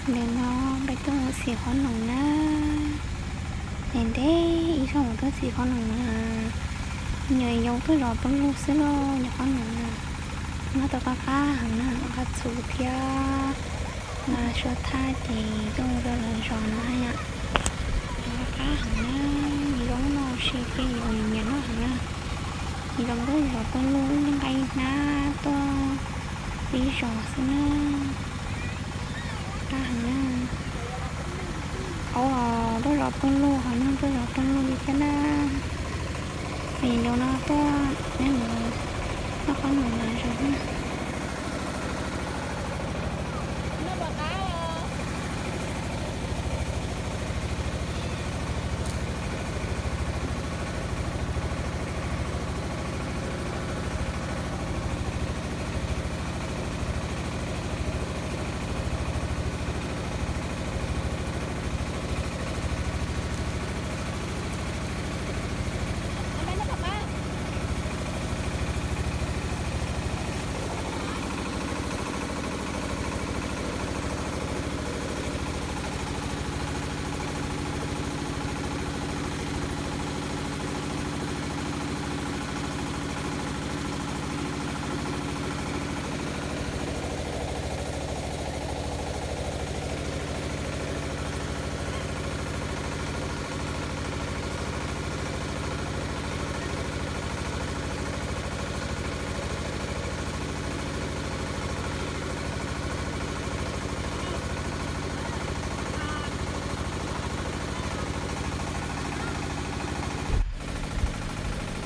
Ntawm no peb tuaj mus xim qhob noom na. Ntev ntev ib zaug mus tuaj xim qhob noom na. Nyuam yaus tuaj zov paj lug xwb lauj, cov qhob noom na. Noj tau qab qab heev na, qab txhua thiab. Mas suav thaj ces tuaj mus rau lawv zov na yom. Qab qab heev na, zoo noj si thiab yuav nyiam noj heev na. Zoo tuaj zov paj lug ib nqaij hnab tuaj ib zos xwb na. Qab heev na. Aub los tuaj zov paj lug, ho noog tuaj zov paj lug li thiab na. Yog no tuaj neb mus noj qhob noom mas zoo na.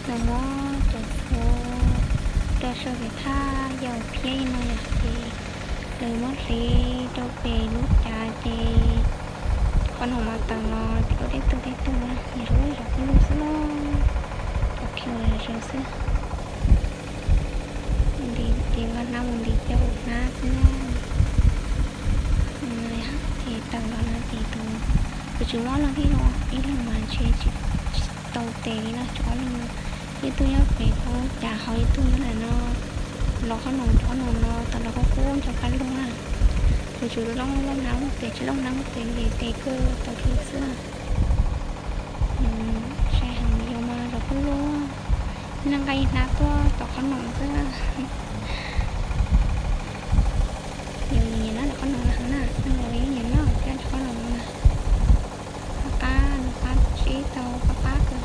Lawv muab cov txhuv rau saum pem thaj yaus phiab li no yom, ces lawv muab hliv rau pem lub cav ces qhob noom mas tawm los ces ua deb tuj deb tuj na, nws zoo li zov paj lug xwb lauj, pom kiag los zoo xwb. Ntim ces vaj hnab mus ntim cov hauv hnab xwb na. Ces tawm los no ces tus, kuv tsis muab leej twg, ib leeg mas ntshe tsis tau tes li no, tshuav ob leeg, ib tug nyob pem kuv cas ho ib tug nyob ntawm no, los qhob noom, qhob noom no tau los kuj kub ncho paj lug na. Kuv tsuas zoo loj hnab tes, tsis loj hnab tes, ntim tes kawg tau kiag xwb. Sai heev, yog mas zov paj lug, ib nqaij hnab tuaj tom qhob noom xwb. Yog nyiam noj cov qhob noom no heev na, neeg los yeej nyiam noj cov qhob noom no na. Qab qab, nws qab tsib tau qab qab kawg.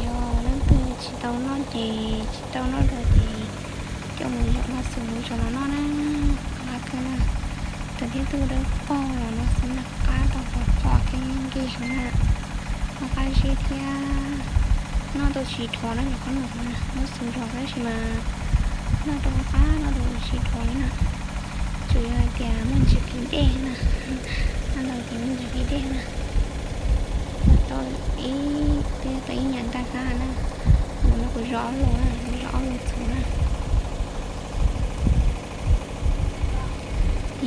Yog leej twg tsis tau noj ces tsis tau noj dua ces coj mus yom noj xus mus zov los noj na, qab kawg na. Tus thiab tus dawb paug los no xwb na, qab tau pom pom thiab nkig heev na. Noj qab zib thiab, noj tau tsis dhuav na cov qhob noom na, noj xus zov tab sis mas noj tau qab, noj tau tsis dhuav li na. Tsuas yog hais tias muaj ntsis qis dej na, noj ntau ces muaj ntsis qis dej na. Tau ib, twb tau ib nyuag ntaj hnab na, mus no kuv zov ob lus na, zov ob lus txhuv na.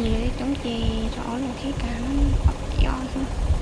Yog coob ces zov ob lus thiab, kav no pom cov xwb.